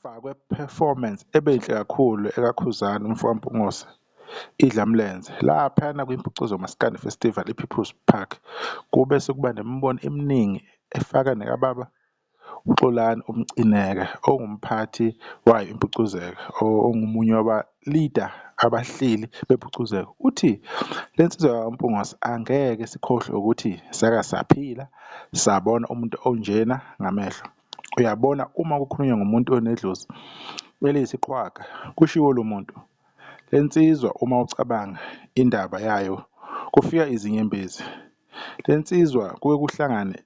Emva kwe-performance ebeyinhle kakhulu ekaKhuzani umfoka Mpungose, Idlamlenze laphayana kwiMpucuzo Maskandi Festival e-People's Park, kube sekuba nemibono eminingi efaka nekababa uXolani uMcineka ongumphathi wayo Impucuzeko ongumunye waba-leader, abahleli beMpucuzeko. Uthi le nsizwa yakwaMpungose angeke sikhohlwe ukuthi sake saphila sabona umuntu onjena ngamehlo. Uyabona uma kukhulunywa ngomuntu onedlozi eliyisiqhwaga kushiwo lo muntu. Le nsizwa uma ucabanga indaba yayo kufika izinyembezi. Le nsizwa kuke kuhlangane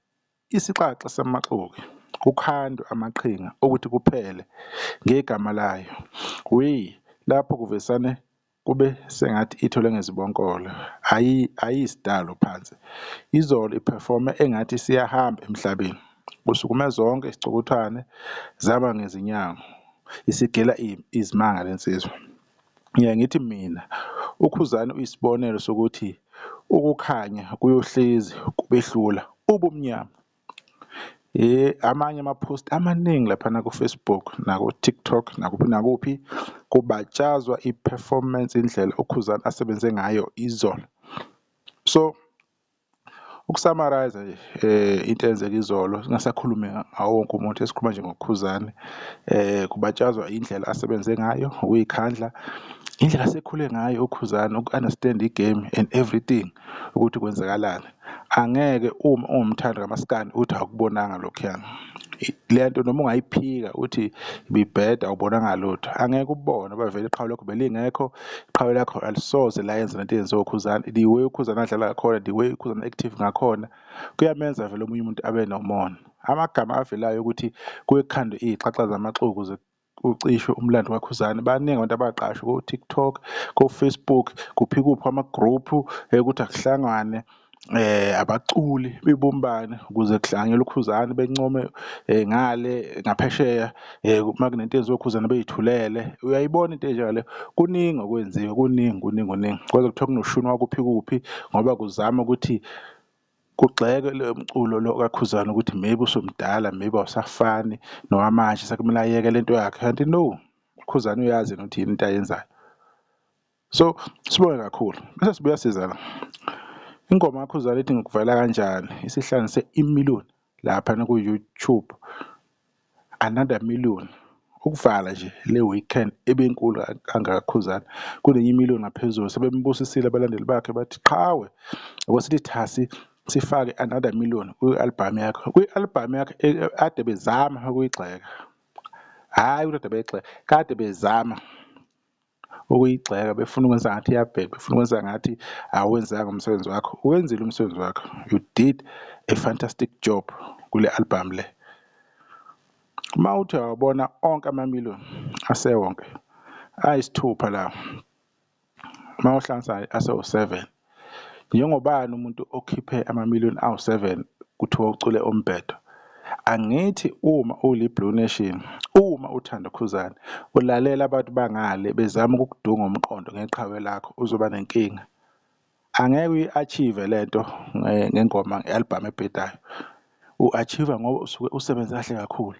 isixaxa samaxoki kukhandwe amaqhinga okuthi kuphele ngegama layo. Lapho kuvesane kube sengathi ithelwe ngezibonkolo, ayisidalo phansi. Izolo iphefome engathi isiyahamba emhlabeni, kusukume zonke izicukuthwane zama ngezinyawo isigila izimanga le nsizwa. Ngiyaye ngithi mina uKhuzani uyisibonelo sokuthi ukukhanya kuyohlezi kubehlula ubumnyama. Amanye ama-post amaningi laphana ku-Facebook nako-TikTok nakuphi nakuphi kubatshazwa i-performance indlela uKhuzani asebenze ngayo izolo. So, uku-summarise-a nje into eyenzeke izolo singasakhulumi ngawo wonke umuntu sesikhuluma nje ngoKhuzani kubatshazwa indlela asebenze ngayo, ukuy'khandla, indlela asekhule ngayo uKhuzani uku-understand-a i-game and everything ukuthi kwenzakalani. Angeke uma uwumthandi kamaskandi uthi awukubonanga lokhuyana, le nto noma ungayiphika uthi ibibheda awubonanga lutho, angeke ubone ngoba vele iqhawe lakho belingekho, iqhawe lakho alisoze layenza lento eyenziwa uKhuzani. The way uKhuzani adlala ngakhona, the way uKhuzani active ngakhona kuyamenza vele omunye umuntu abe nomona. Amagama avelayo ukuthi kuke kukhandwe iy'xaxa zamaxuku kucishwe umlando kaKhuzani, baningi abantu abaqashwa ko-TikTok, ko-Facebook, kuphi kuphi amagruphu ekuthi akuhlangwane abaculi bebumbane ukuze kuhlanganyelwe uKhuzani bencome ngale ngaphesheya uma kunento eyenziwa uKhuzani bey'thulele. Uyayibona into enjengale, kuningi okwenziwe kuningi kuningi kuningi kwaze kuthiwa kunoshuni wakuphi kuphi ngoba kuzama ukuthi kugxekwe lo mculo lo kaKhuzani ukuthi maybe usumdala, maybe awusafani nowamanje sekumele ayeke lento yakhe, kanti no, uKhuzani uyazi yena ukuthi yini into ayenzayo. So sibonge kakhulu bese sibuya siza la ingoma kaKhuzani ithi ngikuvela kanjani isihlanganise imiliyoni laphana ku-YouTube another million ukuvala nje le weekend ebenkulu kangaka Khuzani kunenye imiliyoni ngaphezulu sebembusisile abalandeli bakhe bathi qhawe ake sithi thasi sifake another million kwi-album yakho kwi-album yakho ade bezama ukuyigxeka hhayi ukuthi ade beyigxeka kade bezama ukuyigxeka befuna ukwenza ngathi iyabheda befuna ukwenza ngathi awenzanga umsebenzi wakho uwenzile umsebenzi wakho you did a fantastic job kule album le. Uma uthi uyawabona onke amamiliyoni asewonke ayisithupha lawo uma uhlanganisa asewu-seven. Njengobani umuntu okhiphe amamiliyoni awu-seven kuthiwa ucule umbhedo? Angithi uma uliBlue Nation, uma uthanda uKhuzani, ulalela abantu bangale bezama ukukudunga umqondo ngeqhawe lakho uzoba nenkinga. Angeke uyi-achieve le nto ngengoma nge-album ebhedayo, u-achieve-a ngoba usuke usebenze kahle kakhulu.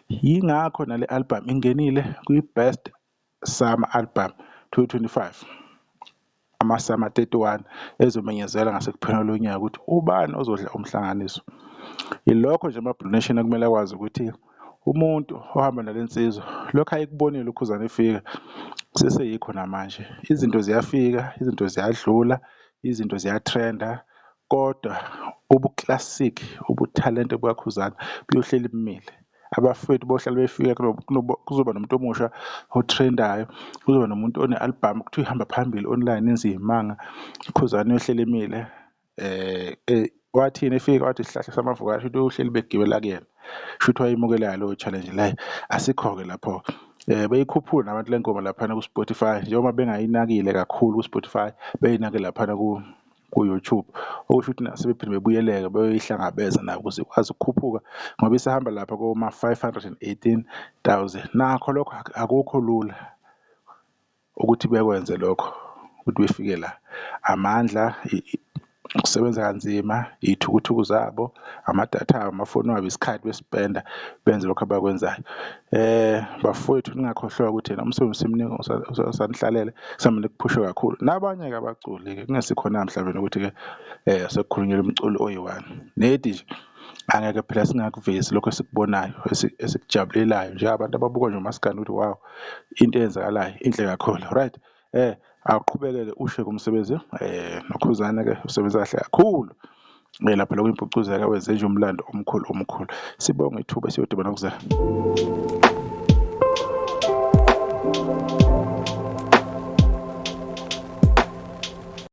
Yingakho nale album ingenile kwi-best SAMA album 2025, ama-SAMA 31 ezomenyezelwa ngasekupheleni lonyaka ukuthi ubani ozodla umhlanganiso. Yilokho nje ama-Blue Nation ekumele akwazi ukuthi umuntu ohamba nale nsizwa lokhu ayekubonile uKhuzani efika seseyikho namanje. Izinto ziyafika, izinto ziyadlula, izinto ziya-trend-a kodwa ubu-classic, ubuthalente bukaKhuzani buyohleli bumile. Abafowethu bohlala befika kuzoba nomuntu omusha o-trend-ayo, kuzoba nomuntu one-album kuthiwa ihamba phambili online yenza iy'manga, uKhuzani uyohleli emile wathini efika wathi isihlahla samavukana shuthi uyohleli begibela kuyena, shuthi wayemukela leyo challenge leyo. Asikho-ke lapho-ke beyikhuphule nabantu le ngoma laphana ku-Spotify njengoba bengayinakile kakhulu ku-Spotify beyinake laphana ku-YouTube okusho ukuthi sebephinde bebuyeleke beyoyihlangabeza nabo ukuze ikwazi ukukhuphuka ngoba isahamba lapha koma-518,000 nakho lokho akukho lula ukuthi bekwenze lokho ukuthi befike la amandla. Ukusebenza kanzima, iy'thukuthuku zabo, amadatha abo, amafoni wabo, isikhathi besipenda benze lokhu abakwenzayo. Bafowethu ningakhohlwa ukuthi ena umsebenzi usemningi osanihlalele kusamele kuphushwe kakhulu. Nabanye-ke abaculi-ke kungesikhona mhlawumbe nokuthi-ke sekukhulunyelwa umculo oyi-one. Nedi nje angeke phela singakuvezi lokhu esikubonayo esikujabulelayo njengabantu ababuka nje umaskandi ukuthi wow into eyenzakalayo inhle kakhulu, right? Awuqhubeke-ke usho-ke umsebenzi noKhuzani-ke usebenza kahle kakhulu lapha lokhu impucuzeko wenze nje umlando omkhulu omkhulu. Sibonge ithuba siyodibana okuzayo.